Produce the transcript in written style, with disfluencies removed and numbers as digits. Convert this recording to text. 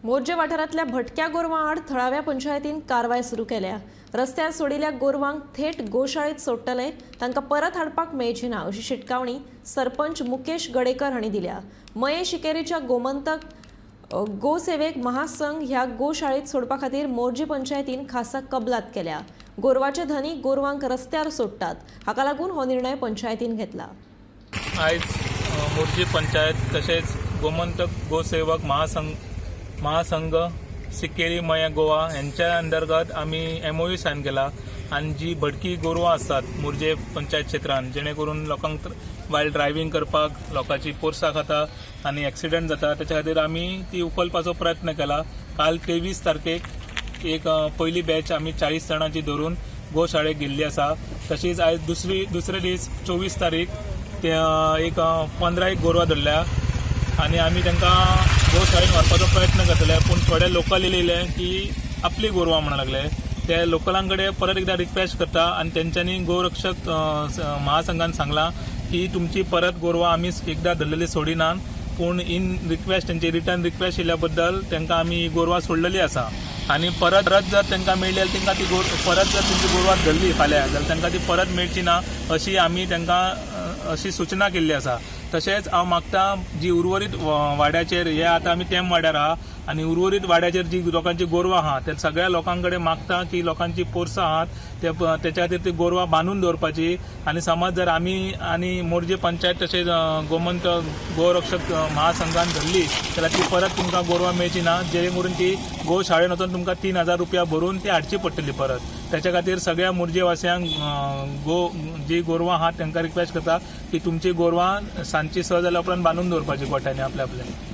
मोरजे वाठारांतल्या भटक्या गोरवां आड थळाव्या पंचायतीन कारवाय सुरू केल्या. रस्त्यार सोडिल्ल्या गोरवांक थेट गोशाळेत सोडटले, तांकां परत हाडपाक मेळची ना अशी शिटकावणी सरपंच मुकेश गडेकर हांणी दिल्या. मये शिकेरीच्या गोमंतक गोसेवेक महासंघ ह्या गोशाळेत सोडपा खातीर मोरजे पंचायतीन खासा कबलात केल्या. गोरवाचे धनी गोरवांक रस्त्यार सोडटात, हाका लागून हो निर्णय पंचायतीन घेतला. आयज मोरजे पंचायत तशेंच गोमंतक गोसेवक महासंघ सिकेरी मये गोवा यांच्या अंतर्गत आमी MOU sign केला आनी जी भटकी गोरवां आसतात मोरजे पंचायत क्षेत्रान, जेणे करून लोकांक वायल ड्रायव्हिंग करपाक लोकांची पोरसां खाता आनी एक्सिडंट जाता, तेच्या खातीर आमी ती उखलपाचो प्रयत्न केला. काल 23 तारखेक एक पयली बॅच आमी 40 जाणांची धरून गोशाळेक गेल्ली आसा. तशीच आयज दुसरे दीस 24 तारीख ते एक 15 एक गोरवां धरल्या आनी आमी तांकां गोशाळेन व्हरपाचो प्रयत्न करतले. पूण थोडे लोकल येयले की आपली गोरवां म्हणून लागले, ते लोकलां कडेन परत एकदा रिक्वेस्ट करता आनी तेंच्यांनी गोरक्षक महासंघान सांगलां की तुमची परत गोरवां आमी एकदा धरलेली सोडिनात, पूण इन रिक्वेस्ट तेंची रिटर्न रिक्वेस्ट येयल्या बद्दल तांकां आमी गोरवां सोडलेली आसा. आनी परत जर तांकां मेळ्ळी जाल्यार तांकां ती परत जर तुमची गोरवां धरली फाल्यां जाल्यार तांकां ती परत मेळची ना अशी आमी तांकां अशी सूचना केल्ली आसा. तशेंच हांव मागता जी उर्वरीत वाड्याचेर, हे आतां आमी तेम वाड्यार आहा आनी उर्वरीत वाड्याचेर जी लोकांची गोरवां आहा त्या सगळ्या लोकां कडेन मागता की लोकांची पोरसां आहात तेच्या खातीर ती गोरवां बांदून दवरपाची. आनी समज जर आमी आनी मोरजे पंचायत तशेंच गोमंत गोरक्षक महासंघान धरली जाल्यार ती परत तुमकां गोरवां मेळची ना, जेणे करून ती गोशाळेन वचून तुमकां 3000 रुपया भरून ती हाडची पडटली परत. तेच्या खातीर सगळ्या मोरजेवासियांक जी गोरवां आहात तांकां रिक्वेस्ट करता की तुमची गोरवां सांजची 6 जाल्या उपरांत बांदून दवरपाची गोठ्यांनी आपल्या आपल्या.